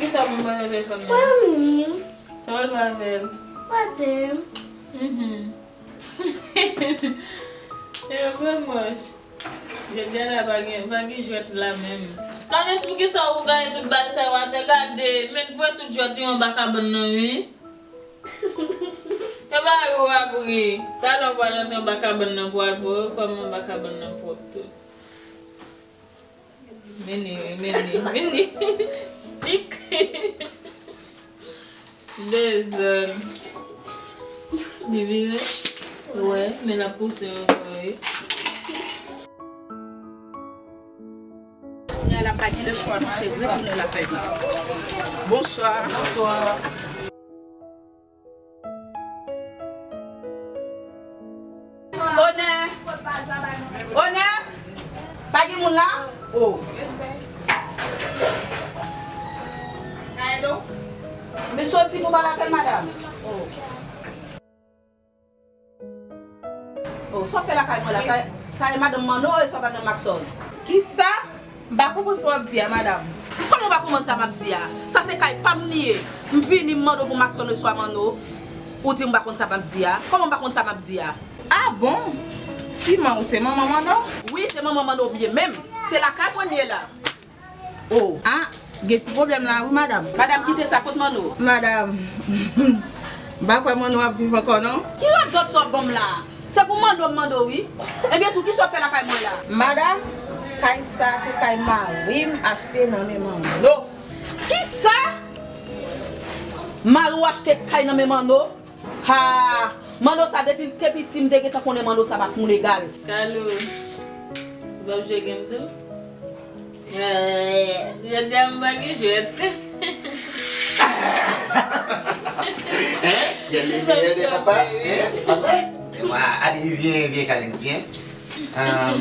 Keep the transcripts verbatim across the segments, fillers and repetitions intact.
Kisa w pral fè fanmi an? Fanmi. Sa w pral fè avè l? Pote m. Mhm. E vrèman. Jodi a la pa gen, pa gen jwèt la menm. Kalens, poukisa ou gaye tout bagay sa yo atè? Gade, men voye tout jwèt yo anba kabann nan, wi. E bagay ou ap ri. Talè w pral antre anba kabann nan pou al voye kòm anba kabann nan pwòp tou. Meni, meni, meni. Tchik. Dezòd. Li vire. Wè, men l ap pouse ankò, wi. Kounye a la pa gen lechwa, nou se retounen lakay nou. Bonswa. Bonswa. Onè! Onè! Pa gen moun la? Oh. Kay do? Men soti pou pale avè l, madanm. Oh. Oh, sa w fè lakay mwen la? Sa, sa e madanm Manno e sa madanm Maxon? Kisa? M pa konprann sa w ap di a, madanm. Kòman w pa konprann sa m ap di a? Sa se kay pa m li ye. M vini, m mande w pou Maxon oswa Manno. Ou di m pa konn sa m ap di a. Kòman m pa konn sa m ap di a? Ah bon? Siman ou se manman Manno? Wi, se manman Manno m ye menm. Se lakay mwen m ye la. Oh. Ah, gen ti pwoblèm la wi, madanm. Madanm, kite sa, kot Manno? Madanm, m pa kwè Manno ap viv ankò non. Ki radòt sa w ap ban m la? Se pou Manno m mande w wi. Ebyen tou, kisa w ap fè lakay mwen la? Madanm, kay sa se kay mari m achte nan men Manno. Kisa? Mari w achte kay nan men Manno? Ha! Manno sa, depi l te piti, m te gentan konnen Manno sa pa t moun egal. Kalou, ou p ap jwe game tou? Eh, jodi a m pa gen jwèt. Hein? Gade, gade, papa. Hein? Papa? C'est moi. Allez, viens, viens, Kalens, viens. Euh,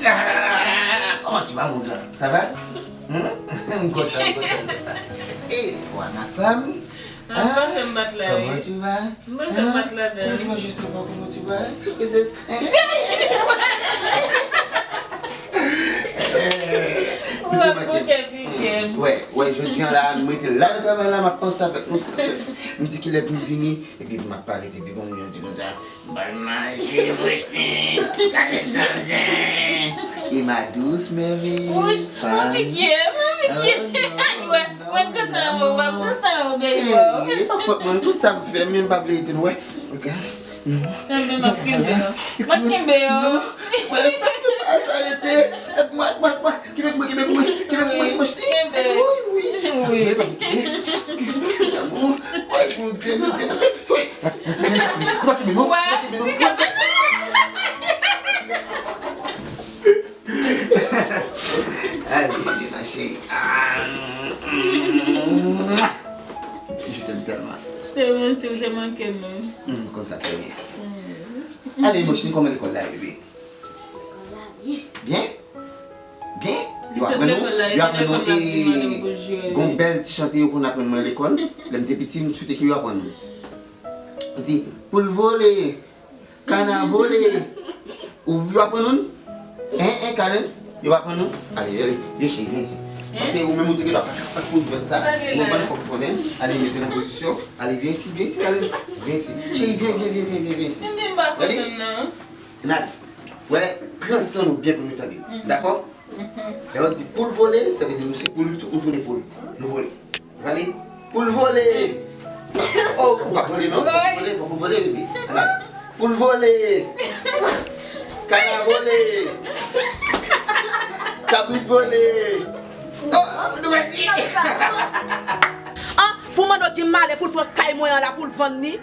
ah, comment tu vas, mon grand? Ça va? Hmm? M kontan, m kontan, m kontan. Et toi, ma femme? Ah, m panse m pa t la, wi. Comment tu vas? M panse m pa t la, ah, comment tu vas? Je sais pas comment tu vas. Ou ap bouke pike m. Wè, wè, jodi a la, m rete la nan travay la, m ap panse avèk nou san sès. M di kilè pou m vini, epi m ap parèt, epi bon, m di konsa. Bal manje, mouchni, gade zanzen. Et ma douce merveilleuse femme. Mwen pike, mwen pike. Ay, wè, mwen kontan, mwen kontan, baby. Cheri, e pa fòt mwen, tout sa m fè, men m pa vle ete nou, wè. Regarde. Non. Tanpri, m ap kenbe yo. M ap kenbe yo. Non. Wè, sa m fè pa sa, ete. Èd mwen, èd mwen, èd mwen. Kenbe pou mwen, kenbe pou mwen, kenbe pou mwen, mouchni. Kenbe. Wi, wi. Sa m fè pa kenbe. Lanmou. Wè, Bondye, Bondye, Bondye. Wi. Ou pa kenbe non, ou pa kenbe non. Ay, bebe, ma chérie. Ah, mm, mm, je t'aime tellement. Je t'aime aussi, ou te manke m, non? Mm, konn sa trè byen. Mm. Ale, mouchni, kòman lekòl la ye, bebe? Lekòl la byen. Byen? Byen? Yo aprann nou, yo aprann nou, e, gon bèl ti chante yo konn aprann mwen lekòl. Lè m te piti, m swete ke yo aprann nou. Yo di, poul vole, kana vole. Ou, yo aprann nou? Hein, hein, Kalens? Yo aprann nou? Ale, ale, vyen cheri, vyen isi. Paske ou menm ou te genlè pa, pa konn jwèt sa. Ou konprann, fòk ou konnen. Ale, mete nan pozisyon. Ale, vyen isi, vyen isi, Kalens. Vyen isi. Cheri, vyen, vyen, vyen, vyen, vyen isi. Gade. N al. Wè, pran san nou byen pou nou tande. Dakò? Lè yo di poul vole, sa vle di nou se poul, tout moun tounen poul. Nou vole. Vale. Poul vole. Oh, ou pa vole non, fòk ou vole, fòk ou vole, bebe. Ala. Poul vole. Kana vole. Kabrit vole. Oh, nou mèt di. Ah, pou Manno gen malè pou l pran kay mwen an la pou l vann li.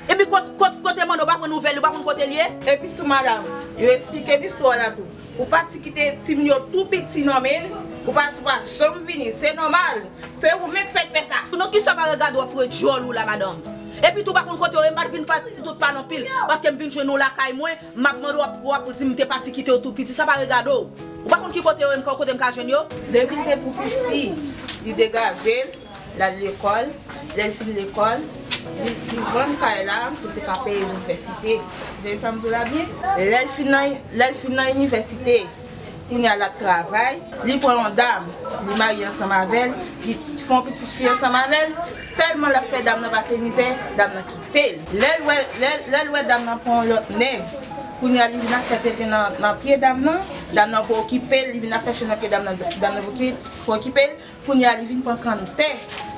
Epi kot, kot, kote Manno pa pran nouvèl, ou pa konn kote l ye? Epi tou, madanm, yo esplike m istwa la tou. Ou pati kite timoun yo tou piti nan men l, ou pati pa janm vini. Se nòmal. Se ou menm k fèk fè sa. Non, kisa pa regade w ap foure djòl ou la, madanm? Epi tou, pa konn kote w ye, m pa t vin pa tout pale anpil. Paske m vin jwenn ou lakay mwen, m ap mande w ap, w ap di m te pati kite w tou piti. Sa pa regade w. Ou pa konn ki kote yo ye, m ka, kote m ka jwenn yo? Depi l te tou piti, li degaje l. L al lekòl. Lè l fin lekòl, li, li vann kay la pou l te ka peye inivèsite. Ou tande sa m di w la byen? Lè l fin nan, lè l fin nan inivèsite, Kounye a l ap travay, li pran yon dam, li marye ansanm avè l, li fè yon pitit fi ansanm avè l. Tèlman l ap fè dam nan pase mizè, dam nan kite l. Lè l wè, lè, lè l wè dam nan pran yon lòt nèg, kounye a li vin ap fè tenten nan, nan pye dam nan, dam nan poko okipe l, li vin ap fè chen nan pye dam nan, dam nan poko okipe l. Kounye a li vin pran kanntè,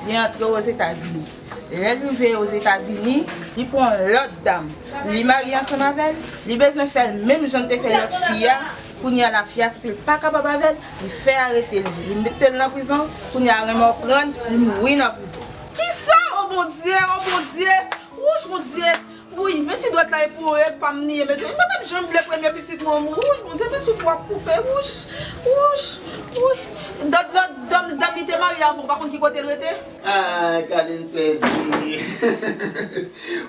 li antre Ozetazini. Lè l rive Ozetazini, li pran yon lòt dam. Li marye ansanm avè l, li bezwen fè l menm jan l te fè lòt fi a. Kounye a la fi a santi l pa kapab avè l, li fè arete l, li mete l nan prizon. Kounye a renmò pran l, li mouri nan prizon. Kisa? O Bondye, o Bondye! Wouch, Bondye! Wi, men si dwèt la e pou e pa m li ye, mezanmi, m pa t ap janm vle premye pitit mwen mouri. Wouch, Bondye, men souf w ap koupe. Wouch, wouch, wi. Dam, dam, dam, dam li te marye avan, ou pa konn ki kote l rete? Ah, Kalens fè di.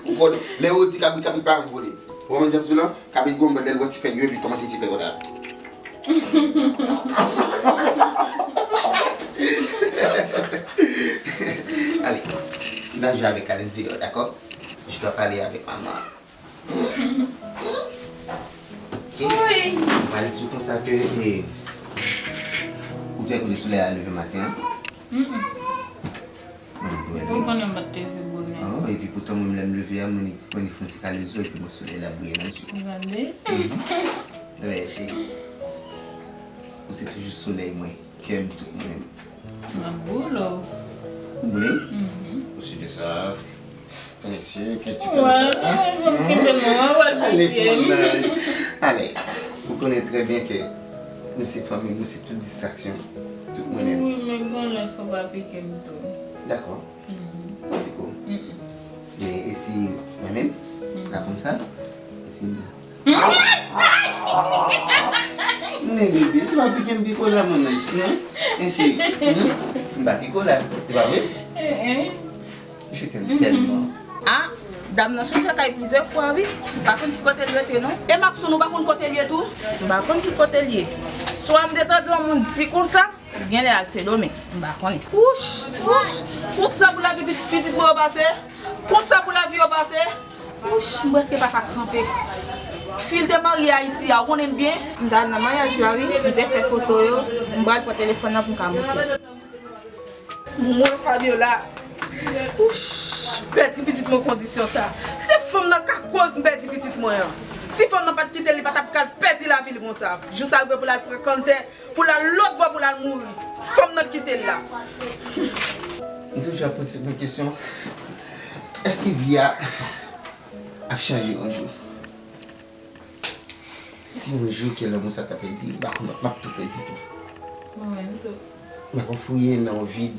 Ou konn, lè yo di kabrit, kabrit pa janm vole. Ou konprann jan m di w lan? Kabrit gon lè l wè ti fèy yo, epi kòmanse ti fèy konsa. Ale, n a jwe avèk Kalens deyò, dakò? Je dois parler avec maman. Ok. Wi. Mwen di w konsa ke, eh, ou te konnen solèy la leve maten an? Mm-mm. Mwen di w, ou konnen m pa t leve bonè. Ah, epi poutan mwen, lè m leve a, mwen, mwen fè yon ti kale zo, epi mwen solèy la briye nan je. Gade. Mhm. Wè, cheri. Ou se toujou solèy mwen. Kè m tou mwen menm. M ap boule w. Ou boule m? Mhm. Ou sou de sa. Tennessee, ke ti kè m fè? Wè, wè, m kite m, wè, wè, ale, pike m. Mennaj. Ale, ou konnen trè byen ke nou se fanmi, nou se tout distraksyon. Tout mwen menm. Wi, men gon lè fò pa pike m tou. Dakò. Mhm. Piko. Mm-mm. E, e si mwen menm? Mhm. La konn sa? E si Men bebe, se pa pike m piko la, mennaj, non? Men cheri, hmm? M pa piko la, se pa vre? Eh, eh. Je t'aime tellement. Ah, dam nan chanje kay plizyè fwa, wi. M pa konn ki kote l rete, non. E Maxon, ou pa konn kote l ye tou? M pa konn ki kote l ye. Swa m te tande yon moun di konsa, li genlè al Sendomeng. M pa konnen. Wouch, wouch. Konsa pou lavi pitit, pitit mwen yo pase? Konsa pou lavi yo pase? Wouch, m prèske pa ka kanpe. Fi l te marye Ayiti a, ou konnen l byen? M t al nan maryaj la, wi. M te fè foto yo. M pral pran telefòn nan pou m ka montre. Mwen, Fabiola, wouch, pèdi pitit mwen kondisyon sa. Se fanm nan k koz m pèdi pitit mwen an. Si fanm nan pa t kite l, li pa t ap pral pèdi lavi l konsa. Jou sa rive pou l al pran kanntè, pou l al lòt bò, pou l al mouri. Fanm nan kite l la. M toujou ap poze mwen kesyon, èske vi a ap chanje yon jou? Si yon jou ke lanmou sa ta pèdi, m pa konn, m ap tou pèdi tou. Mwen menm tou. M ap anfouye nan yon vid.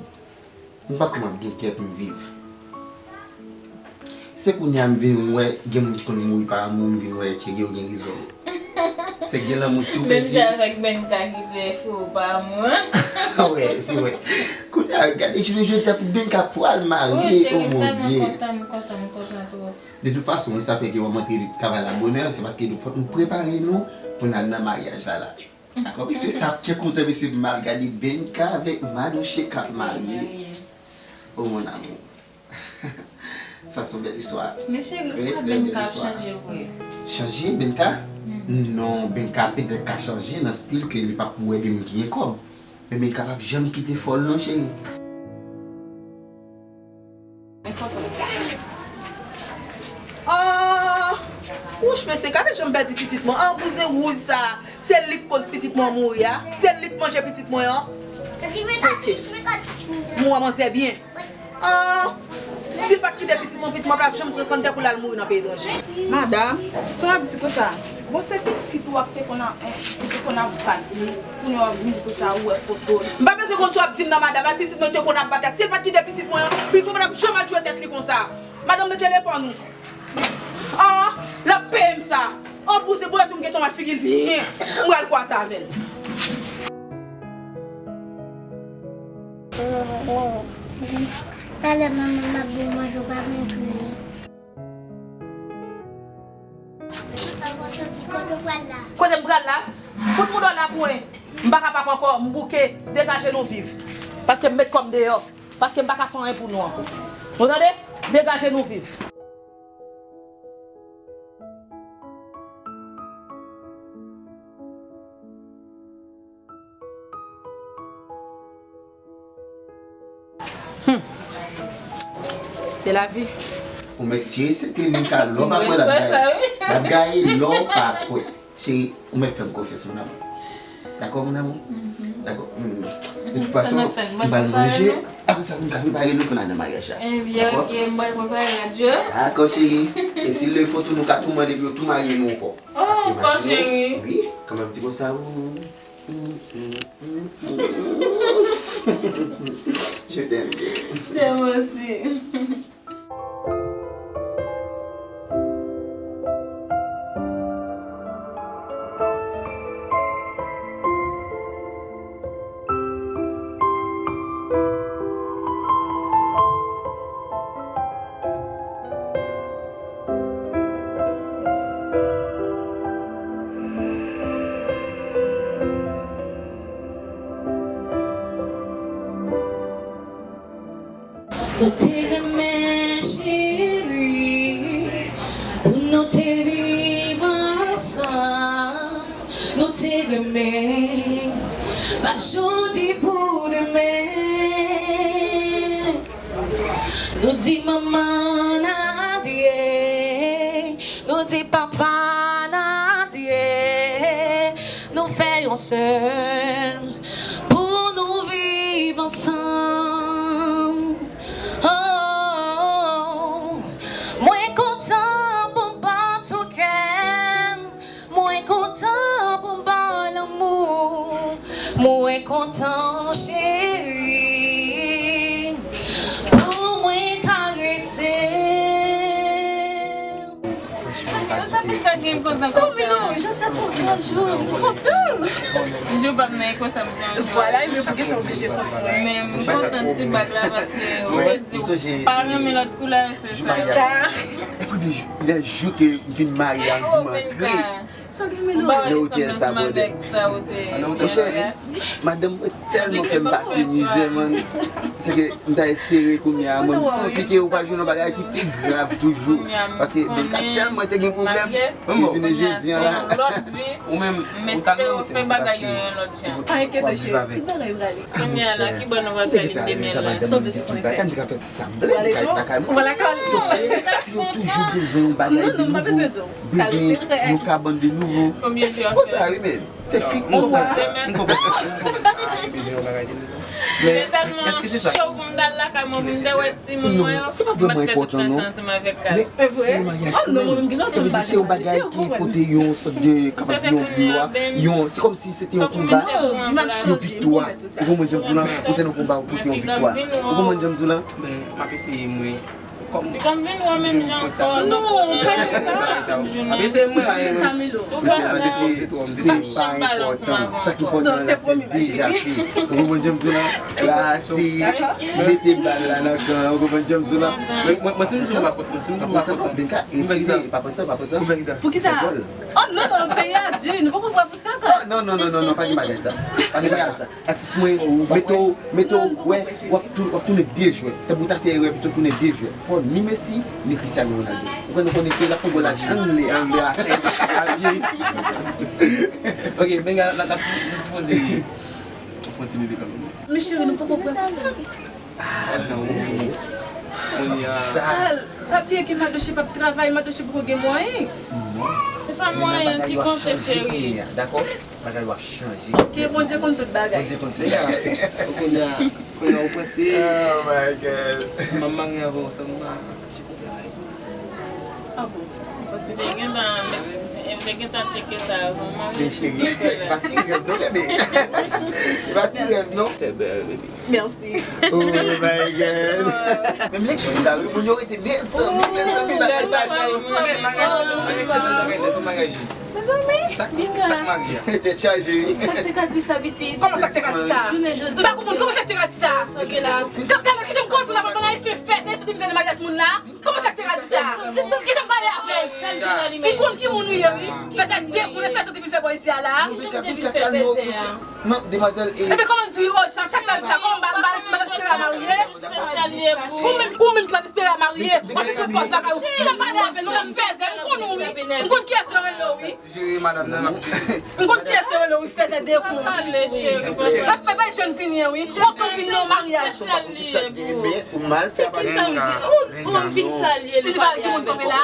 M pa konn m ap gen kè pou m viv. Se kounye a m vin wè gen moun ki konn mouri pa amou, m vin wè ke yo gen rezon yo. Se gen lanmou si w pèdi. Menm jan avèk Benka ki te fou pa amou an. Wè, se vre. Kounye a, gade jounen jodi a pou Benka pral marye, oh mon Dieu. Wi, cheri, m tèlman kontan, m kontan, m kontan twòp. De tout fason, sa fè ke w ap antre travay la bonè, se paske nou fòk nou prepare nou pou n al nan maryaj la la. Dakò, mesye, sa ap fè kontan, mesye, m al gade Benka avèk Madouche k ap marye. Oh mon amour. Sa se yon bèl istwa. Men cheri, ou kwè Benka ap chanje vre? Chanje, Benka? Non, Benka petèt ka chanje nan stil ke li p ap wè de moun ki gen kòb. Men Benka p ap janm kite fòl non, cheri. Ah! Wouch, mesye, gade jan m pèdi pitit mwen. Ah, bouzen wouj sa, se li k koz pitit mwen mouri a. Se li k manje pitit mwen an. Ok. M wè manzè byen. Ah! Si l pa t kite pitit mwen, pitit mwen pa t ap janm pran kanntè pou l al mouri nan peyi etranje. Madanm, sa w ap di konsa? Bon, se pitit ou a k te konn ap, eh, ou te konn ap bat li. Kounye a w ap vin konsa, ou wè foto l. M pa bezwen konn sa w ap di m nan, madanm. A pitit mwen te konn ap bat la. Si l pa t kite pitit mwen an, pitit mwen pa t ap janm al tchwe tèt li konsa. Madanm, nan telefòn ou. Ah, l ap peye m sa. An bouzen boulèt ou, m gentan wè figi l byen. M pral kwaze avè l. Talè manman m ap ba w manje, ou pa vin kriye. Kote w pral la? Kote m pral la? Fout mouda w la pou mwen. M pa kapab ankò, m bouke, degaje nou viv. Paske m met kò m deyò. Paske m pa ka fè anyen pou nou ankò. Nou tande? Degaje nou viv. C'est la vie. Ou mesye, se te Mika, lè w pa kwè l ap gaye. L ap gaye lè w pa kwè. Cheri, ou mèt fè m konfyans, mon amour. Dakò, mon amour? Dakò. De tout fason, m pral manje. Apre sa, pou n ka prepare nou pou n al nan maryaj la. Dakò? Dakò, cheri. E si l fo tou, nou ka tou mande pou yo tou marye nou ankò. Paske imajine w, wi, kanmenm ti konsa, ou. Je t'aime, chérie. Je t'aime aussi. Nou te renmen cheri, pou nou te viv ansanm. Nou te renmen, pa jodi pou demen. Nou di manman n adye, nou di papa n adye. Nou fè yon sèl pou nou viv ansanm. Oh, mwen kontan pou m ba w tou kè m. Mwen kontan pou m ba w lanmou. Mwen kontan, cheri, pou mwen karese w. Sa vin ka gen kontan konsa. Jodi a se yon gran jou, m kontan. Jou pa m nan e konsa m pran jou. Vwala, e men pou ki sa oblije kontan. Men m kontan ti bag la paske ou te di ou pa renmen lòt koulè, se sa. Epi de jou, lè jou ke m fin marye a, m di m antre. Sa gen mil lè w te sa bòdè. Monchè, madanm mwen tèlman fè m pase mizè, man. Se ke m ta espere kounye a, mwen, m santi ke ou pral jwenn yon bagay ki pi grav toujou. Paske Benka tèlman te gen pwoblèm, e jounen jodi a la. Ou menm, ou ta nan wote, se paske ou pral viv avèk. Kounye a la, ki bò nou pral fè li demen la? Sa m te ka fè, sa m vle, m te ka lakay mwen. Sòf ke fi yo toujou bezwen yon bagay de nouvo, bezwen yon kabann de nouvo. Konbyen jou ap fè? Konsa wi, men se fi konsa. M konprann, m konprann, m konprann. Li bezwen yon bagay de nouvo. Men èske se sa ki nesesè? Non, se pa vrèman enpòtan, non. Men se yon maryaj kanmenm. Sa vle di se yon bagay ki pote yon sòt de, kòman di, yon glwa, yon, se kòmsi se te yon konba, yon viktwa. Ou konprann jan m di w lan? Ou te nan konba, ou pote yon viktwa. Ou konprann jan m di w lan? Men, m ap eseye, mwen, kòm m di w, m fè sa. Non, pa di sa. M ap eseye, mwen, la, e, mwen. Se pa enpòtan. Sa ki enpòtan la, se deja fè. Ou konprann jan m di w lan? La, se mete bal la nan kan an. Ou konprann jan m di w lan? Mwen, mwen, mwen, si m di w m pa kontan, si m di w m pa kontan, Benka, eskize, pa kontan, pa kontan. Poukisa? Oh, non, non, peyi a di, nou poko pran pou sa, kwa. Oh, non, non, non, non, non, pa gen bagay sa. Pa gen bagay sa. Atis mwen, mete w, mete w, wè, w ap tou-, w ap tounen de jwè. Tanpri w ta fè erè, pito tounen de jwè. Fò ni Messi, ni Cristiano Ronaldo. Ou konn, nou konnen ke l ap fè gòl la, angle, angle a. Ok, Benga, n ap, nou sipoze fè yon ti bebe kanmenm. Men cheri, nou poko prè pou sa. Ah, non. Kounye a. Al, pa bliye ke Madoche p ap travay, Madoche poko gen mwayen. Non. Se pa mwayen ki konte, cheri. Kounye a, dakò? Bagay yo ap chanje. Ke Bondye konn tout bagay. Bondye konn tout bagay. Kounye a, kounye a, ou panse. Oh my God. M ap marye avè w san m pa tcheke yon bagay pou ou. Ah bon? M te gentan, m te gentan tcheke sa avan m marye. Men cheri, se pa ti rèv non, bebe. Se pa ti rèv non. Tè bèl, bebe. Mèsi. Oh my God. Menm lekòl sa, wi, moun yo rete mezanmi, mezanmi, bagay sa cho. Mezanmi, mezanmi, mezanmi. Mezanmi, sa k marye a? Tèt chaje, wi. Sa k te ka di sa, pitit? Kòman sa k te ka di sa? Jounen jodi a. M pa konprann kòman sa k te ka di sa. Sa gen la. Kaka nan kite m koze m avè yon ayisyen fè, se soti m fè nan maryaj moun la. Kòman sa k te ka di sa? Kite m pale avè l. M konn ki moun ou ye, wi. Fè sa dekoule, fè soti vin fè bò isi a la. Non, demwazèl, e. Ebyen, kòman di, oh, sa, sa k ta di sa? Kòman m ba, m ba, m ba espere a marye? Ou menm, ou menm, Ou pa t espere a marye, w ap fè pòz lakay ou. Kilè m pale avè nou, w ap fèzè, m konn ou wi. M konn kiyès yo rele w wi. Jere madanm nan, m ap jere. M konn kiyès yo rele w wi, fèzè de kou. Pale, cheri, pale. Bay, bay, bay jèn vini an wi. Otan w vin nan maryaj. Poukisa t genyen, men ou mal fè a pa gen moun. Ou, ou vin salye li, pa gen moun kanpe la.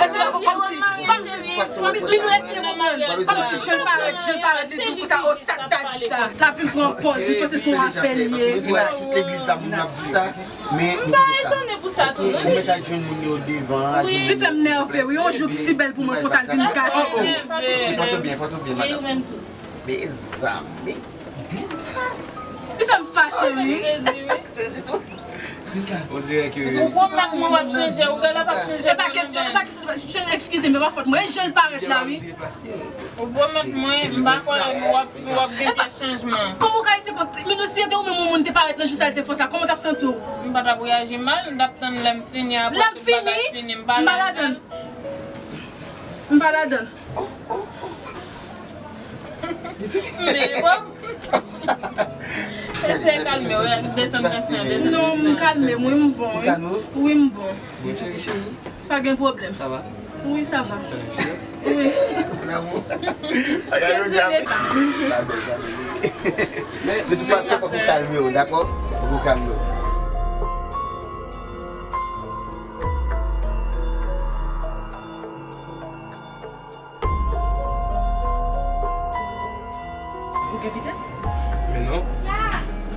Èske pa kòmsi, kòmsi, li nou eseye konprann. Kòmsi je l parèt, je l parèt, li di m konsa, o, sa k ta di sa. L ap vin pran pòz, li panse se yon afè l ye. Paske nou se atis legliz la, moun ap di sa. Men nou kite sa. M pa etone pou sa tou, non. Ou mèt al jwenn moun yo devan, al jwenn moun yo. Li fè m nève, wi. Yon jou ki si bèl pou mwen, konsa l vin gate. Oh, oh. Pòte w byen, pòte w byen, madanm. Mezanmi. Li fè m fache, wi. Sezi tou. Ou dirè ke. Ou pwomèt mwen w ap chanje, ou genlè p ap chanje. E pa kesyon, e pa kesyon de chanje, eskize m, e pa fòt mwen. E jan l parèt la, wi. Ou pwomèt mwen, m pa kwè w ap, w ap gen kèk chanjman. Kòman w ka eseye kont, men si se te ou menm yon moun te parèt nan jou sa l te fè w sa, kòman w t ap santi w? M pa t ap reyaji mal, m t ap tann lè m fini, apre tout bagay fini, m pa ladann. M pa ladann. Men bon. Eseye kalme w, desann tansyon, desann tansyon. Non, m kalme m, wi, m bon, wi. Wi, m bon. Wi, cheri, cheri. Pa gen pwoblèm. Sa va? Wi, sa va. Wi. Dezole. Sa bèl, sa bèl. Men, de tout fason, fòk ou kalme w, dakò? Fòk ou kalme w. Ou gen Vitel? Men non.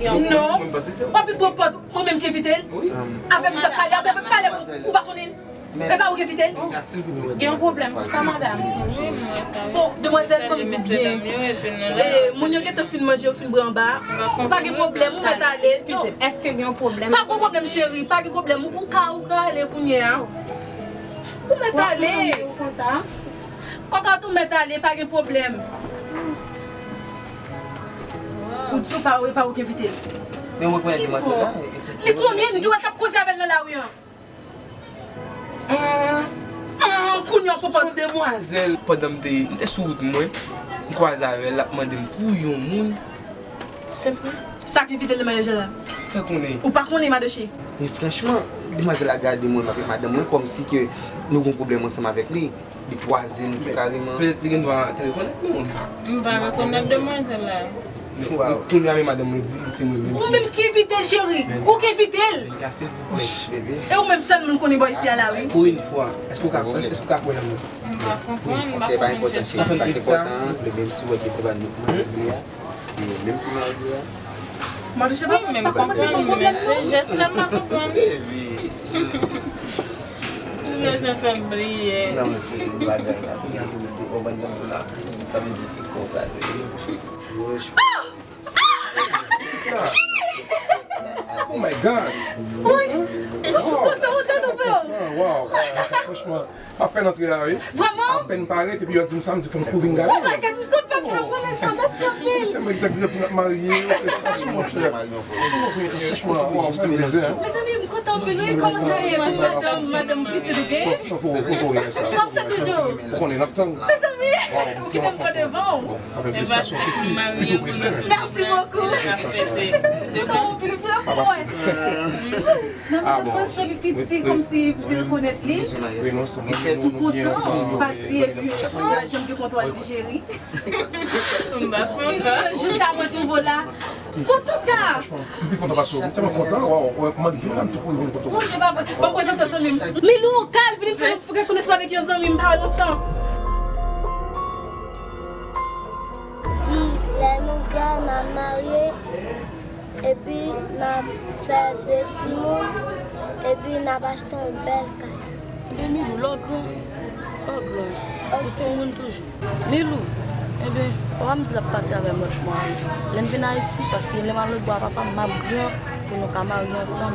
Non. Mwen, mwen panse se ou. W ap vin pran pòz mwen menm ki Vitel? Wi. Avè m, m t ap pale, avè m pale, ou pa konnen. E pa ou gen Vitel? Gen yon pwoblèm pou sa, madanm? Bon, demwazèl, ban m di w byen. E, moun yo gentan fin manje, yo fin bwè anba. Pa gen pwoblèm, ou mèt ale. Eskize m, èske gen yon pwoblèm? Pa gen pwoblèm, cheri, pa gen pwoblèm. Ou ka, ou ka ale kounye a. Ou mèt ale. Konsa? Kòkòt ou mèt ale, pa gen pwoblèm. Ou di w pa, e pa ou ki envite l. Men ou rekonèt demwazèl la? Li konnen, m di w al t ap koze avè l nan lari an. An, an, kounye a w konprann. Se yon demwazèl. Pandan m te, m te sou wout mwen, m kwaze avè l, l ap mande m pou yon moun. Senpman. Sa ki envite l nan maryaj la? Fè konnen. Ou pa konnen, Madoche? Men franchman, demwazèl la gade mwen avèk madanm mwen kòmsi ke nou gen yon pwoblèm ansanm avèk li. Li kwaze nou tou kareman. Petèt li gen dwa te rekonèt nou. M pa rekonèt demwazèl la. Kounye a men madanm mwen di se mwen menm. Ou menm ki envite l, cheri. Ou ki envite l. Linda, silvouplè. E ou menm sèl moun konnen bò isi a la, wi. Pou yon fwa, èske w ka, èske w ka kwè nan mwen? M pa konprann, m pa konprann jès la. Sa ki enpòtan, silvouplè, menm si w wè ke se pa nou ki marye a, se yo menm ki marye a. Madoche pa konprann, pa konprann, men se jès la m pa konprann. Ou bezwen fè m bliye. Non, se bagay la. Kounye a tou, ou konprann konn tou la. Sa vle di se konsa l ye. Oh my God! Wi, mwen kontan, kontan, kontan. Wow, franchman. Apèn antre la, wi. Vrèman? Apèn parèt, epi yo di m sa, m di fò m kouri m gade. Oh my God, m kontan sa, m renmen sa, mèsi anpil. Tèlman ki te grandi, n ap marye, felisitasyon, monchè. Franchman, waw, sa fè m plezi, hein. Mezanmi, m kontan anpil, wi, kòman sa ye, tou madanm, madanm pitit ou gen? Poko, poko, poko, yes. Sa w fè toujou? Ou konnen, n ap tann. Mezanmi, ou kite m pran devan w. Sa fè m felisitasyon, se fi, pito prese, men. Mèsi bokou. Mezanmi, m kontan anpil, vrèman, wè. Zanmi anfans depi piti, kòmsi m te rekonèt li. M kontan pati epi, oh, jan m te kontan al Alijeri. M pa fè ankò. Jou sa mwen twouve w la. Pou tout sa. M pi kontan pase w. M tèlman kontan. Waw, m anvi vin la, m tou kouri vin kote w. Monchè, pa vre. Ban m prezante w zanmi m. Milou, Kal, vin fè, fè konesans avèk yon zanmi m pa wè lontan. Lè nou gran, n a marye. Epi n ap fè de timoun, epi n ap achte yon bèl kay. Ebyen, Milou, lè w gran, lè w gran, ou timoun toujou. Milou, ebyen, papa m di l ap pati avè m lòt mwa a. Lè m vin Ayiti, paske lè m al lòtbò a papa m, m ap gran pou nou ka marye ansanm.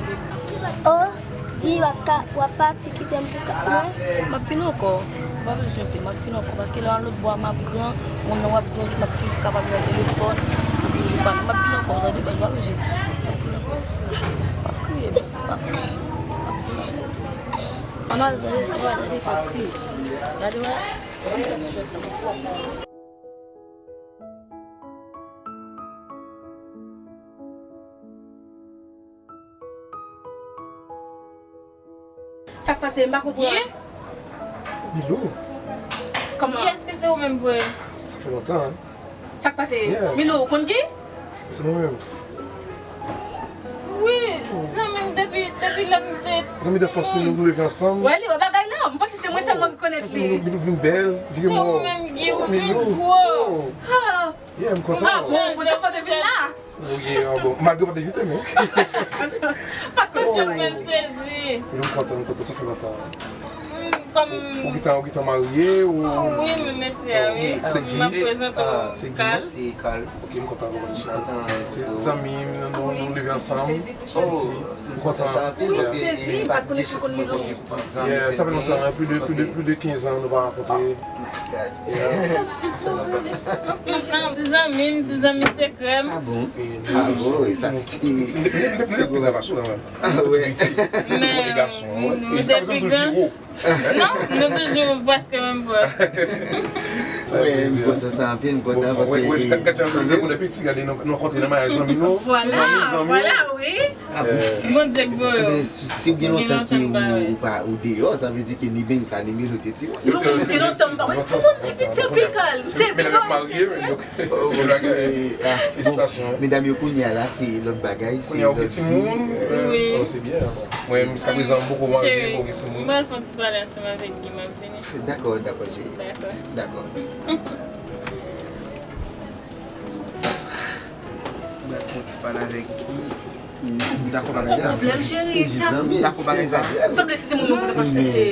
Oh, di w ap ka, w ap pati kite m pou ka, mwen? M ap vin ankò. M pa bezwen pè, m ap vin ankò. Paske lè w al lòtbò a, m ap gran, moun nan w ap gran tou, m ap toujou kapab nan telefòn, m ap toujou pale. M ap vin ankò, tande, baz, pa bezwen. M ap vin ankò. Pa kriye, baz, pa kriye. M ap vin ankò. Ann al, tande, tande, tande, pa kriye. Gade, wè, ann fè ti jwèt la. Sa k pase? M pa konprann. Guy? Milou. Kòman? Guy, èske se ou menm vre? Sa fè lontan, hein? Sa k pase? Yeah. Milou, ou konn Guy? Se mwen menm. Wi, zanmi m depi, depi lè m te zanmi danfans nou, nou leve ansanm. Wè li, wè bagay la. M panse se mwen sèlman ki konèt li. Milou, Milou vin bèl, vire mò. Ou menm, Guy, ou vin gwo. Ah. Yeah, m kontan. Ah, bon, bon, te vin la. Wi, ah, bon. Malgre w pa t envite m, men. Pa kontan. Mwen menm sezi. Wi, m kontan, m kontan, sa fè lontan. Wi, kòm ou gentan, ou gentan marye, ou? Oh, wi, men mesye a, wi. Se Guy? M ap prezante w. Se Guy? Carl. Se Carl. Ok, m kontan wè w, Richard. Se zanmi m, nou, nou, nou leve ansanm. M kontan. Sa anpil, paske m pa t gen chans mwen konn tout zanmi. Yeah, sa fè lontan, hein, plus de, plus de, plus de quinze ans nou pa rankontre. Non, ti zanmi m, ti zanmi sekrè m. Ah bon? Ah bon, e sa se ti, se gwo bagay. Ah wè. Men, nou se pi gran. Non, nou toujou prèske menm pòs. Wè, m kontan sa anpil, m kontan paske. Gade, nou rankontre nan maryaj zanmi nou. Vwala, vwala, wi. Ah bon? Bondye k voye w. Ebyen, si, si w gen lontan ke ou, ou pa, ou deyò, sa vle di ke ni Benka, ni Milou te timoun. Nou, nou gen lontan, m pa wè timoun ki piti anpil, Carl. M sezi, m sezi. Felisitasyon. Medam yo, kounye a la, se lòt bagay, se lòt vi. Wi. Oh, se byen. Mwen, jiska prezan, m poko marye, m poko gen timoun. Cheri, m pral fè yon ti pale ansanm avèk Guy, m ap vini. Dakò, dakò, cheri. Dakò. Dakò. M pral fè yon ti pale avèk Guy. M dakò bagay sa. Pwoblèm, cheri, sa. M dakò bagay sa. Sanble se moun mwen konn aksepte.